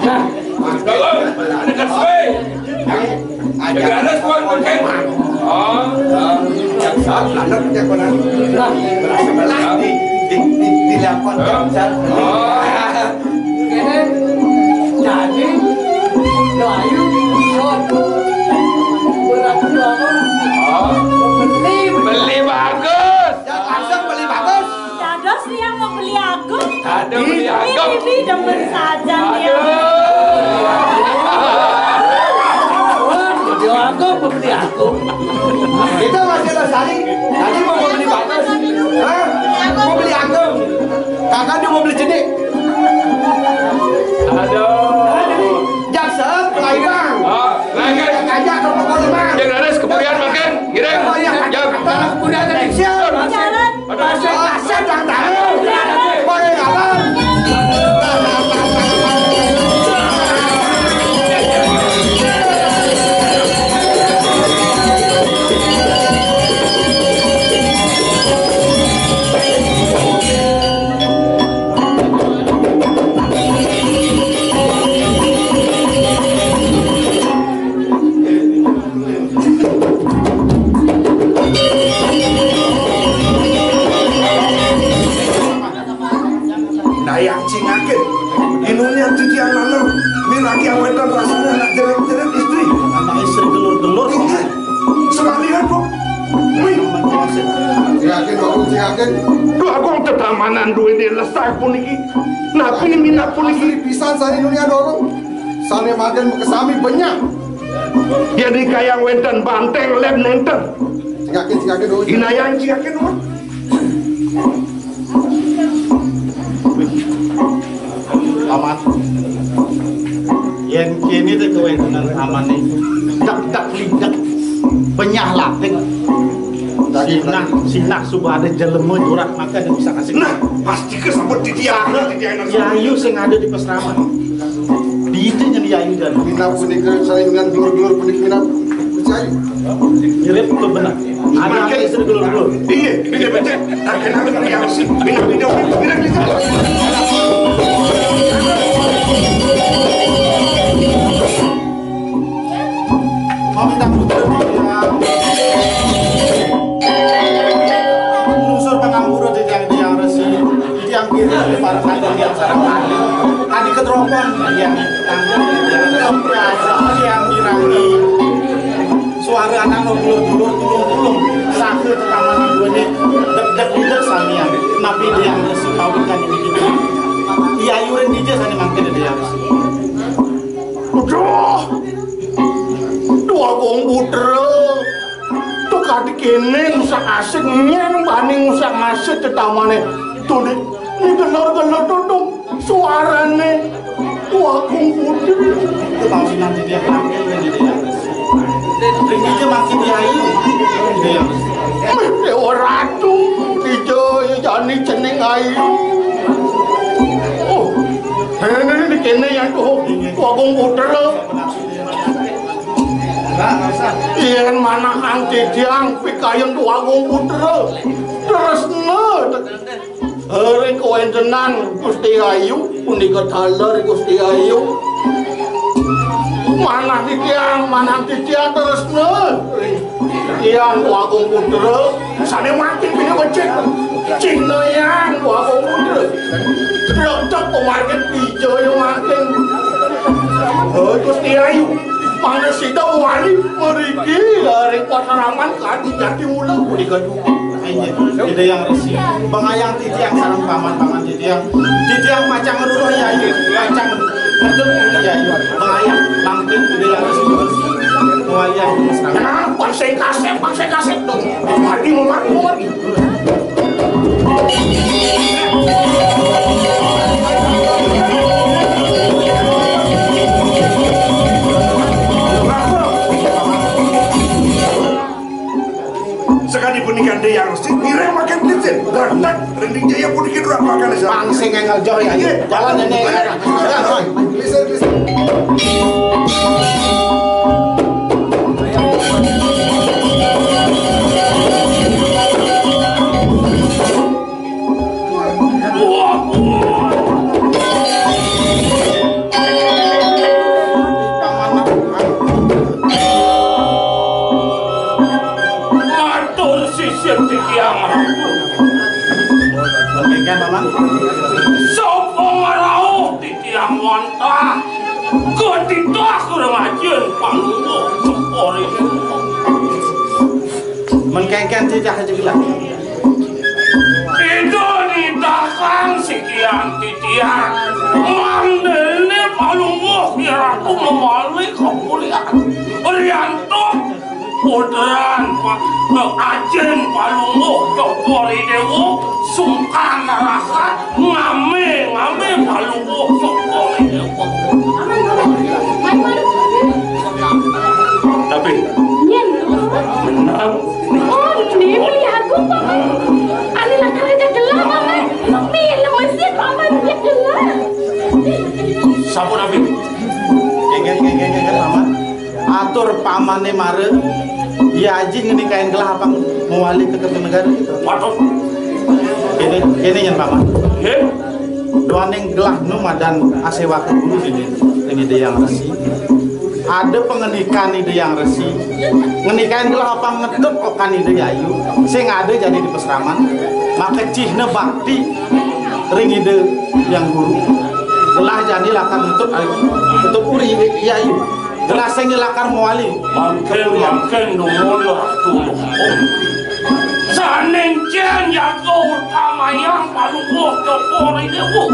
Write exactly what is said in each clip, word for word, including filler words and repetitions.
Nah, bagus. Ada kasih. Ada ada kuat mungkin. Oh, yang saat lalu dia pernah. Nah, berasa belah di di di di lapan jam saat. Oh. Kene jadi doayu shot. Berat doang. Oh. Beli, beli bagus. Yang langsung beli bagus. Dados yang mau beli agung. Ada beli agung. Ini demen saja ya. Aduh. Beli agung, beli agung. Kita masih ada saling. Tadi mau beli bagus. Hah? Mau beli agung. Kakak dia mau beli jedik. Aduh. Jaksa pelaibang. Oh, lagi. Ajak ke pokok lemah. Yang ada sekepurian makan. Ngiring. Oh, iya. Jam. Kalau udah ada siap. Jalan. Pasir, pasir, bang tahu. Boleh apa? Nah, yang cingakin. Inune titiang lanang. Miragi awetan rasane nak jeret-jeret istri. Anak istri gelur-gelur. Iya. Semalian, Bu. Wih. Cingakin, Bu, cingakin. Duh, aku tetamanan duwene lesah puniki. Napi minat puniki? Asli pisan sari dunia dorong. Sane makan kesami banyak. Jadi kaya wenten banteng lem nenten. Cingakin, cingakin dulu. Inayang cingakin dulu. Paman. Yen kene te kewentenan amane. Dak dak lidak. Penyah latik. Sinah, sinah suba ada jelema jurak makan yang bisa kasih. Nah, pasti ke sampun titiang, titiang. Yayu sing ada di pesraman. Di itu yang yayu dan. Minap punika saringan dulur-dulur punika minap percaya. Mirip tuh benar. Ada apa yang sudah dulu-dulu? Iya, ini betul. Tak kenal dengan yang sih. Minap, minap, minap, minap. Mau minta putra dia. Menyusur pengangguran di yang, di yang resi. Yang kiri di para kandung yang sarang kali. Tadi keteropon yang tanggung yang biasa yang dirangi. Suara anak nobulur-bulur tulung-tulung. Sakit tekanan duanya. Dek-dek-dek samian. Nabi yang resi pawikan ini. Iya yurin dija sani mangkin dia resi. Aduh. Duh Agung Putra. Tuh kadi kene ngusak asik nyen bani ngusak asik tetamane. Tuh, Dik. Ini gelor-gelor tuh, tuh. Suarane Duh Agung Putra. Itu mau nanti dia tampil ini dia. Ini dia masih di ayu. Dia. Wih, Dewa Ratu. Ijo, jani jeneng ayu. Oh, ini, ini kene ya tuh. Duh Agung Putra. Yen manah kang titiang pikayun Duh Agung Putra. Tresna ring kawentenan Gusti Ayu, punika taler Gusti Ayu. Manah titiang, manah titiang tresna ring titiang Duh Agung Putra. Sane mati bini becik. Cinayang Duh Agung Putra. Dredeg pemargin Wijaya mangkin. Oh, Gusti Ayu, mangda sida wali mriki ring patraman kadi jati mula punika juga. Iya, Ida Yang Resi. Pengayang titiang sareng paman-paman titiang. Titiang pacang ngeruruh yayu, pacang ngeduk yayu. Pengayang mangkin Ida Yang Resi. Pengayang. Nah, pangsing kasep, pangsing kasep dong. Mati, mati, mati. Sekadi punika Ida Yang Resi, ngiring makin licin. Dak, dak, Rending Jaya puniki durang makan. Pang sing ngengel joh ya. Jalan ini. Gelisir, gelisir. Titiang Ratu. Kengken, Paman. Sapa ngrauh titiang wantah? Ketitah kurang ajin Palungguh Cokor I Déwa. Men kengken titah aja gelah. Ida nitahang sikian titiang. Mangdene Palungguh I Ratu mamalih kapurian. Riantuk putran pa-, ajin Palungguh Cokor I Déwa, sungkan rahat, ngame-ngame Palungguh Cokor I Déwa. Tapi Nyen. Menang. Oh, ini beli aku, Paman. Ane lakar aja gelah, Paman. Nih, lemesin, Paman, ya gelah. Sampun, Abi. Kengken, kengken, kengken, Paman. Atur pamane mara, ya aji ngenikain gelah apang mawali ke Kertanegara gitu. Waduh. Ini, ini yang Paman. Nggih. Duaning gelah nu madan asewa ke guru ini, ini Ida Hyang Resi. Ada pangenikan Ida Hyang Resi. Ngenikain gelah apang ngetut okan Ida Yayu. Sing ada jadi di pasraman. Maka cihna bakti ring Ida Hyang Guru. Gelah jani lakar ngetut, ngetut uri Yayu. Gelah sing lakar mawali. Mangkin, mangkin nuwun Ratu. Sané encén jaga utamayang Palungguh Cokor I Déwa.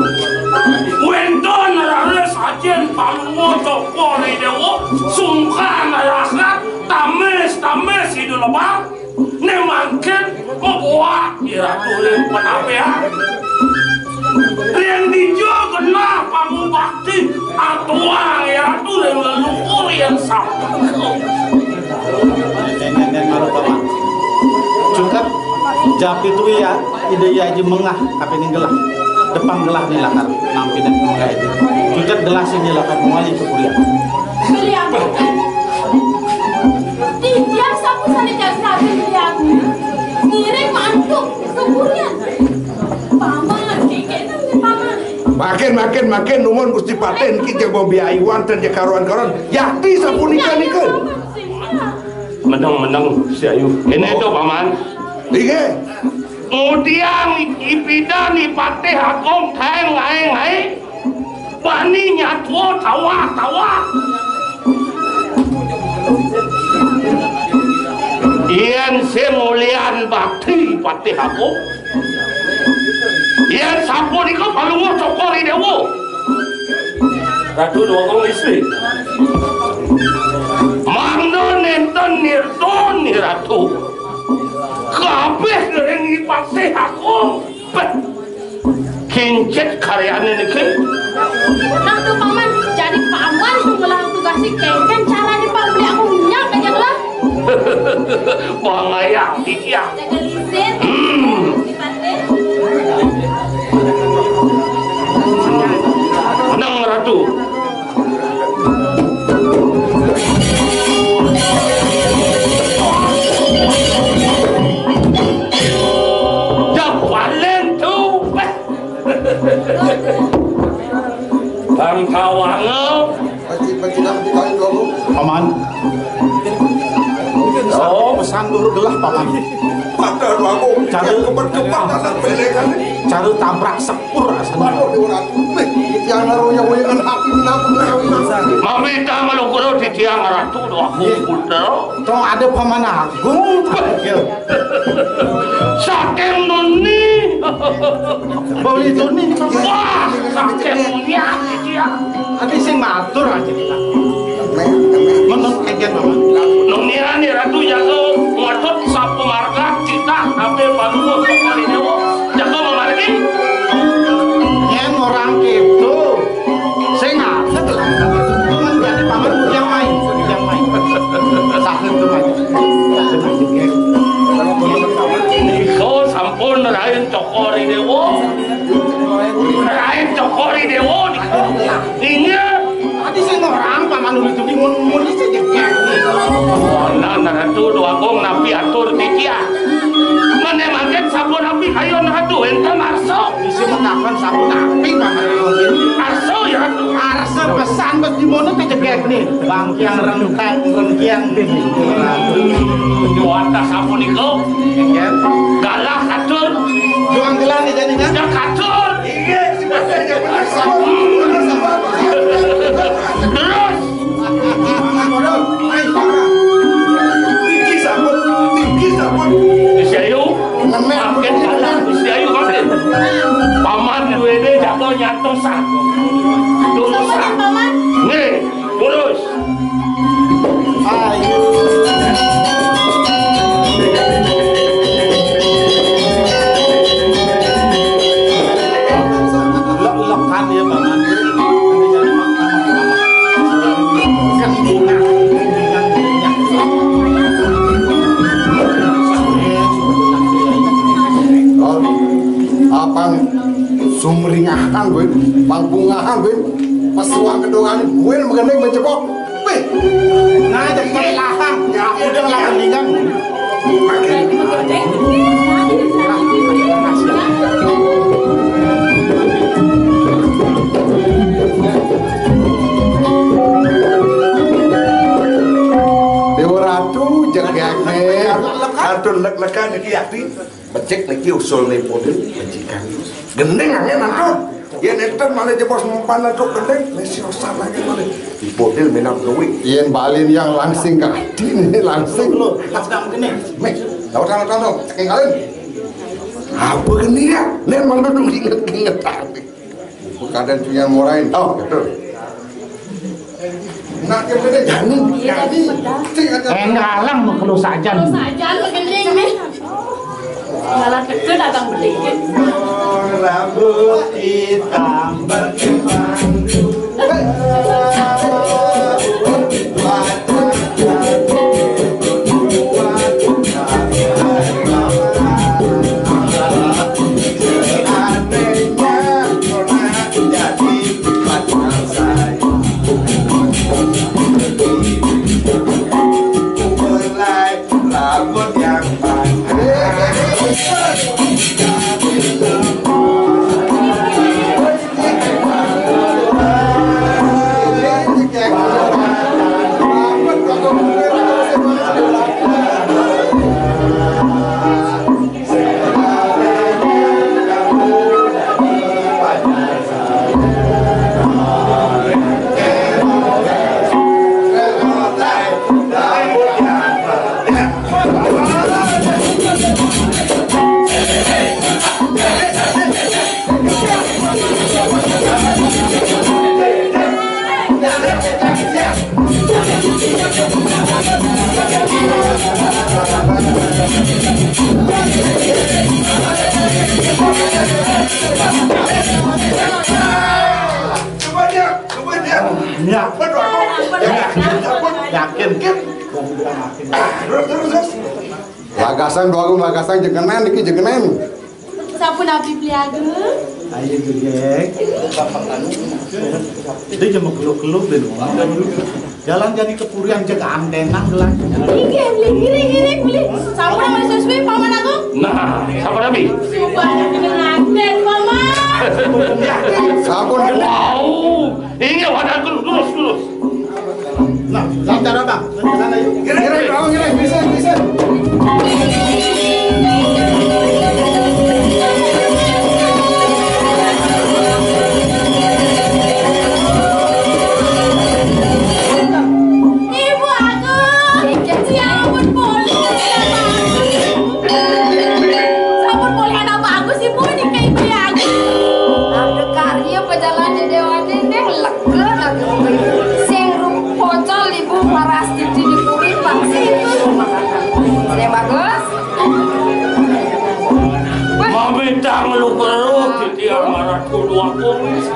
Wénten raris ajin Palungguh Cokor I Déwa, sungkan rahat, tamis-tamis Ida Lebah. Né mangkin mabuat I Ratu ring panapian. Ring dija genah pangubakti, atuang I Ratu ring leluhur ring sampun. Nén, nén, nén, malu, Paman. Cungkat, japi tu ya, Ida Hyang Aji mengah, tapi ning gelah. Depan gelah ni lakar, nampi dan mengah itu. Cungkat gelah sing lakar, mawali ke kuliah. Beliau. Titiang sampun sané jaga beliau. Ngiring mantuk ke kuliah. Paman, kengken, Paman. Makin, makin, makin nuwun Gusti Patih niki jeg mabiayuan ten jeg karuan-karuan. Yakti sapunika nika. Meneng-meneng, Si Ayu. Kéné to, Paman. Inggih. Ngudiang ipidan I Patih Agung kaé ngaé-ngaé. Bani nyatwa tawah-tawah. Yén sing ngulian bakti Patih Agung, yén sapunika Palungguh Cokor I Déwa. Ratu Déwa Agung istri. Mangda nénten nirta ni Ratu. Kabéh ring I Patih Agung. Béh. Kincit karyané niki. Nah, tuh, Paman, jadi Paman tuh ngelah tugas si Kengken, caranya Pak beli aku minyak aja lah. Bangayang titiang. Jaga lisin. Hmm. Menang Ratu. Dah paling tu. Bang Kawanga. Pasti, pasti dah dikali dulu. Paman. Oh, pesan dulu gelah, Paman. Padahal aku cara kebet-kebet dasar pelekan. Cara tabrak sepur rasanya. Waduh, Dewa Ratu. Nih, yang ngaruhnya wayang api minangkun ngaruhnya. Mamita malukuro titiang Ratu doa putra. Tong ada Paman Agung. Saking nuni. Beli tuni. Wah, saking nuni. Ati sing matur aja kita. Menurut kajian Paman. Nunian ya Ratu jaga ngotot sapu marga cita sampai Palungguh Cokor I Déwa. Jaga mamargi. Yang orang itu sing ngaget lah. Paman jadi Paman yang main, yang main. Sahur tuh main. Nika sampun rain Cokor I Déwa. Rain Cokor I Déwa nika. Inggih. Ati sing orang Paman Uli Tuni mun, mun isi jegek. Nah, Ratu Déwa Agung napi atur titiang. Mené mangkin sampun napi kayun Ratu, énten arsa. Isi mekakan sampun napi, Paman Uli Tuni. Arsa ya, Ratu. Arsa pesan bes di mono jegek nih. Bangkiang rengkang, rengkiang. Wantah sapunika. Galah katur. Juang gelah nih jadinya. Ya katur. Iya, si Mas aja bener sabar. Bener sabar. Terus. Tinggi sampun, tinggi sampun. Wis ayu. Makin galah, wis ayu makin. Paman duwene jago nyantosah. Tulus. Paman. Nggih. Terus. Ayo. Lek-lekan ya, Paman. Apang sumringahang, Win. Pangbungahan, Win. Pesuang kedongan, Win, mengenai menjebok. Wih, nah, jadi lahang. Ya, udah lah, mendingan. Dewa Ratu, jegegné. Ratu lek-lekan iki yakti. Becik niki usulné pun majikan. Gending angin antuk. Yén éten malah jebos mempan antuk gending, né siosan lagi malah. Ipodil minap duit. Yén balin yang langsing ka ati né langsing. Lho, langsing gini. Méh, tahu tahu tahu, saking kalian. Apa gini ya? Né malah tuh inget-inget ati. Kadang tuh yang morain. Oh, betul. Nah, dia bener jani, jani. Énggalang mah kalau sajan. Kalau sajan mah gending nih. Malah teken abang beli. Rambut hitam berkembang. Yakin. Terus, terus, terus. Lagasan dua aku lagasan jengenan iki jengenan. Sampun abdi beli agung. Ayo, Gek. Dia cuma keluk-keluk deh. Jalan jadi kepurian jeg antenan gelang. Inggih, beli ngiring-ngiring beli. Sampun sama sesuai paman aku. Nah, sampun abi. Sumpah ada kena nganten paman. Sampun. Wow. Inggih wadah dulu, terus, terus. Nah, lancar abang. Lancar sana yuk. Kira, kira, kira, bisa, bisa. Ibu aku, ya ampun, polih. Sampun polih anak bagus, Ibu, ini kayak Ibu ya. Ada karya pejalan di Dewa Dinding, lega lagi. Sing rupa pocol, Ibu, paras di dini puri, Pak. Sing bagus. Mamitang lu perlu titiang maratu dua kumis.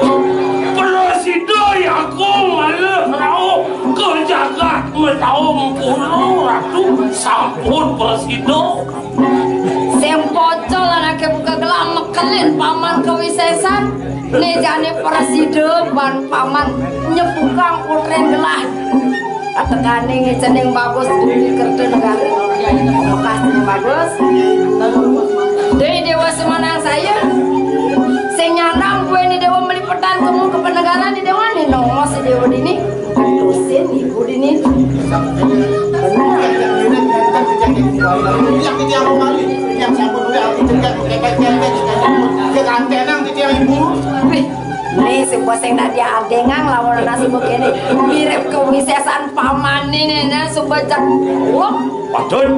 Prasida ya aku malah rauh ke jagat metaung puru ratu sampun prasida. Sing pocol anaké buka gelam mekelin paman kawisésan. Né jani prasida ban paman nyebukang putrén gelah. Katekané ngécéning bagus di Kertanegara. Bekas né bagus. Dai Déwa Semanangsaya. Sing nyandang kuéné Déwa melipetan kemu ke penegaran di Déwa né nongos Déwa dini. Terusin ibu Wih, ini suba sing dadi adengang lawan anak suba kene. Mirip kawisésan pamané né, nah, suba cek. Wah, Patut,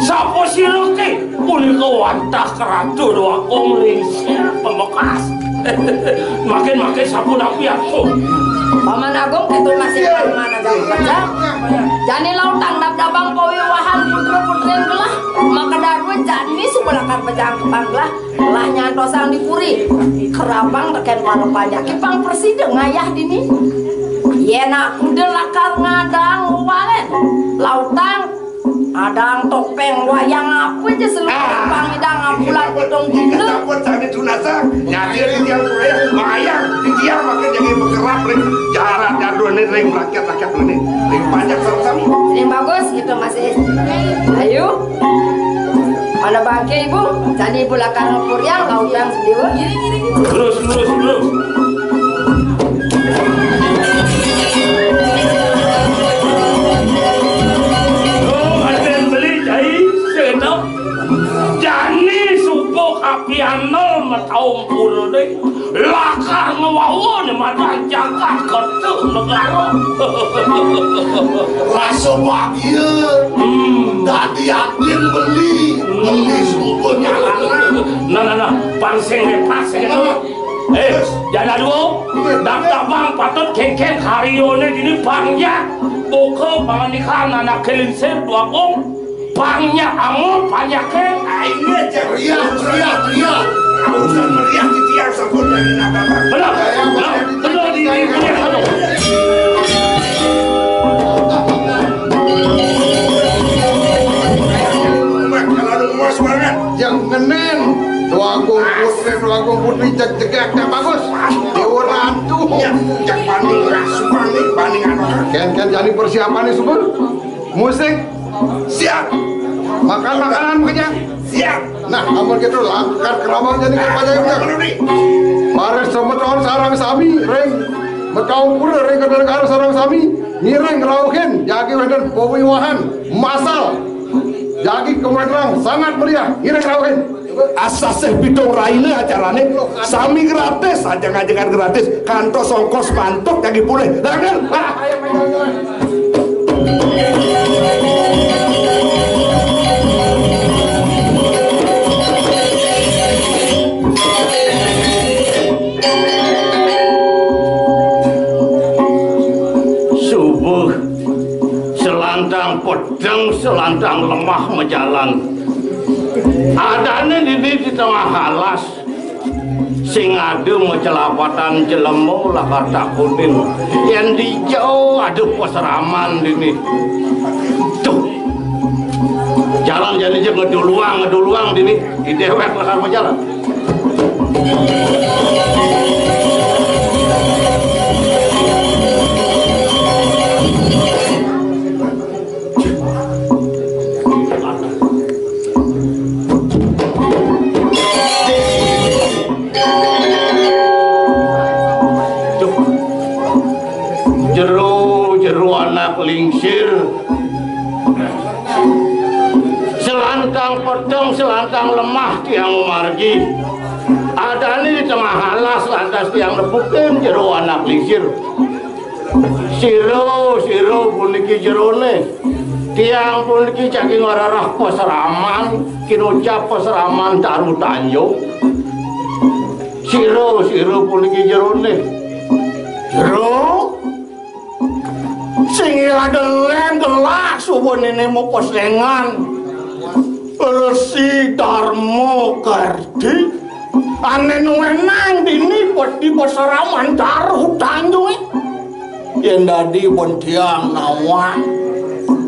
sapa sira ké? Punika wantah kratu Déwa Agung Lingsir Pamekas. Makin-makin sampun api aku. Paman Agung, kéto masih paman aja. Jani lautang nabdabang pawiwahan putra-putrin gelah. Maka darwa jani suba lakar pejangkepang gelah. Lah nyantosang di puri. Kerabang tekén para panjake pang prasida ngayah dini. Yén aku da lakar ngadang walén. Lautang Adang topéng wayang apa ja seluruh pangidang ambulan potong dina. Sampun sami tunasang. Nyadi di tiang wayang, wayang di tiang makin jadi bergerak ring jaran jadul nih, ring rakyat-rakyat nih. Ring panjak sama-sama. Sing bagus gitu masih. Ayo. Mana bangke ibu? Jadi ibu lakar ngepur yang lautang sendiri. Terus, terus, terus. Oh, aden beli cai segenap. Jani suba kapianol mataung pura deh. Lakar ngwawa ne madan jagat ketu negara. Rasa bahagia. Hmm. Dadi aden beli, beli suba nyalanan. Nah, nah, nah, pansing lepas segenap. Eh, jana dua, daptar bang patut kéngkén karyané dini panjak. Buka pangandikan anak kelinsir dua kong. Panjak amul, panjak ké. Ayo, ceria, ceria, ceria. Urusan meriah di tiang sabun dari napa. Benar, benar, benar di, di, di, aduh. Mak, kalau ada emas banget. Yang ngenen. Dua kong putri, dua kong putri, jeg-, jegak, dah bagus. Dewa Ratu. Ya, yang paling ras, paling, paling anu. Kén, kén, jani persiapané suba. Musik. Siap. Makan makanan makanya. Siap. Nah, amun gitu, lakar kerabang jani ka panjak. Paresemeton sareng sami, ring. Mataung pura ring Kertanegara sareng sami. Ngiring ngrauhin, jagi wénten pawiwahan masal. Jagi kawentenan sangat meriah. Ngiring ngrauhin. Asasih pitung raina acarané, sami gratis, ajeng-ajengan gratis, kantos ongkos mantuk jagi polih. Lah, kan? Ah. Subuh. Selantang pedeng, selantang lemah majalan. Adané dini di tengah alas, sing ada macelapatan jelema lakar takutin. Yén dija ada pasraman dini. Tuh. Jalan jani jeg ngeduluang, ngeduluang dini. Di déwék lakar majalan. Jero, jero anak lingsir. Selantang pedeng, selantang lemah tiang margi. Adané di tengah alas lantas tiang nepukin jero anak lingsir. Sira, sira puniki jeroné. Tiang puniki saking arah pasraman, kinucap pasraman Taru Tanjung. Sira, sira puniki jeroné. Jero? Sing ada lén gelah suwunine mupesengan. Resi Darma Kerti. Ane nuwenang dini peti pasraman Taru Tanjunge. Yen dadi ben tiang nawang.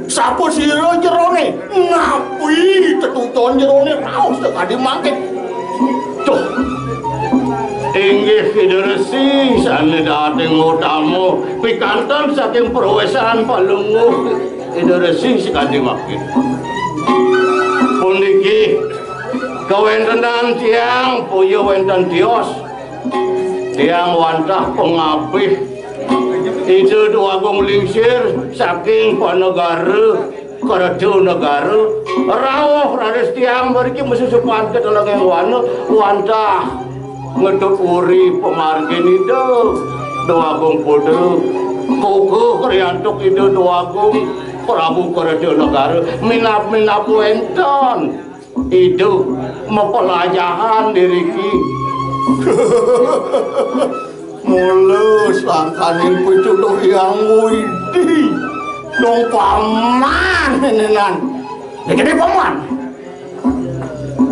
Sapa sira jerone? Napi tetuton jerone raos tekadi mangke? Tuh. Inggih Ida Resi sane dating utama pikanton saking perwesan Palungguh Ida Resi sekadi mangke. Puniki kawentenan tiang puya wenten tios. Tiang wantah pangabih Ida Déwagung Lingsir saking Panegara, Kerta Negara, rauh raris tiang mriki masusupan ka Telenging Wana, wantah ngetut uri pamargin Ida Déwagung Putra. Kukuh kriyantuk Ida Déwagung Prabu Kerta Negara, minab-minab wénten Ida mapelajahan diriki. Mula sangkaning pituduh Hyang Widi. Dong paman nenenan. Niki paman.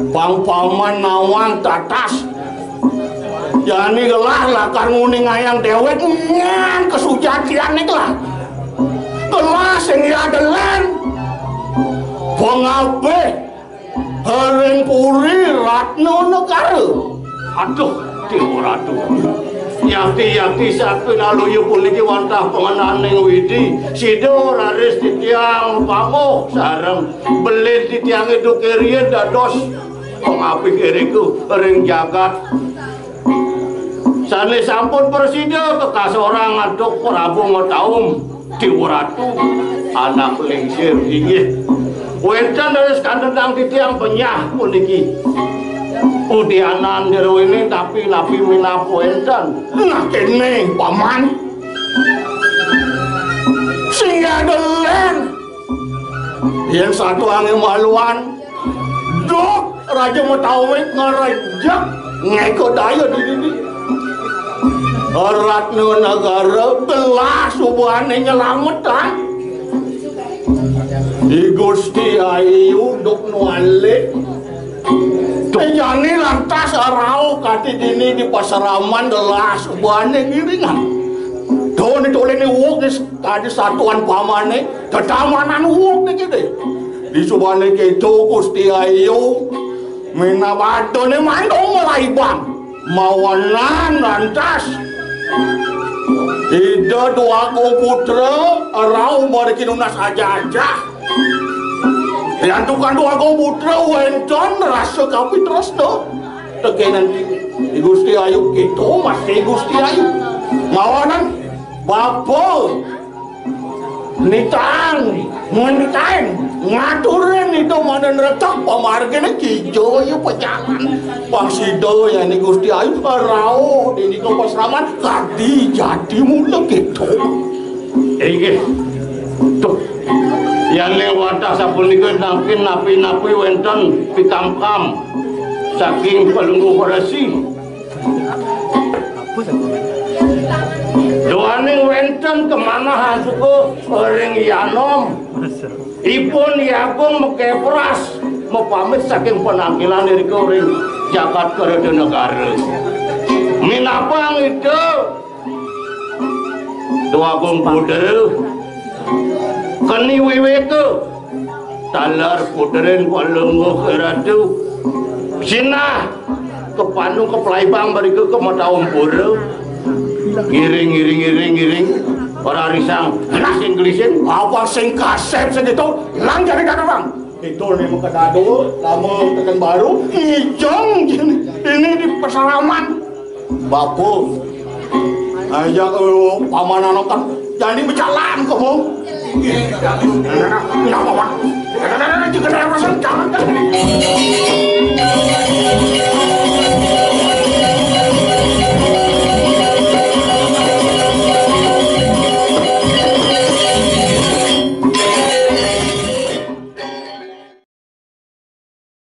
Pang paman nawang tatas. Jani gelah lakar nguningayang déwék ngan kasujatian niki lah. Gelah sing yadelen. Pangabih Haring Puri Ratna Negara. Aduh, Déwa Ratu. Yakti-yakti sakti naluya puniki wantah pangenaning Widi. Sida raris titiang pamuh sareng belin titiangé duké riyin dados pangapih irika ring jagat. Sané sampun prasida kekasorang antuk Prabu Mataum Déwa Ratu, anak lingsir inggih. Wénten raris kantentang titiang penyah puniki. Udianan jeroné tapi napi minab wénten. Nah, kéné, Paman. Sing yadelen. Yén satuangé maluan, duk Raja Matawé ngrejek ngéka daya di dini. Ratna Negara gelah subané nyelametang. I Gusti Ayu duk nualik. Jani lantas rauh kati dini di pasraman gelah subané ngiringan. Doni tolene wuk di kadi satuan pamane, tetamanan wuk niki dé. Di subané kéto Gusti Ayu, minab adané mandung malaibang. Mawanan lantas Ida Déwagung Putra rauh margi nunas ajah-ajah. Yantukan Déwagung Putra wénten rasa kapitresna. Tekénan I Gusti Ayu, kéto masih I Gusti Ayu. Mawanan bapa nitang, nitang, ngaturin Ida mangda nretek pamarginé kija ya pajalan. Pang sida yan I Gusti Ayu rauh dini ka pasraman kadi jati mula kéto. Inggih. Duh. Yan ing wantah sapunika nangkin napi-napi wénten pikamkam saking Palungguh Resi. Duaning wénten kemanahan suku ring Yanom. Ipun Yagung makepras mapamit saking panangkilan irika ring jagat Kerta Negara. Minabang Ida Déwagung Putra keni wiwéka taler putrin Palungguh Ratu. Sinah kapanung kaplaibang mrika ka Mataum Pura. Ngiring, ngiring, ngiring, ngiring. Ora risang. Nah, sing glising. Apa sing kasep sing itu? Lang jani dadorang. Itu nih maka dado, lama tekan baru, ngijeng jani. Ini di pasraman. Bapa. Aja lu paman anu kan jani berjalan kamu. Napa, Pak? Jangan, jangan.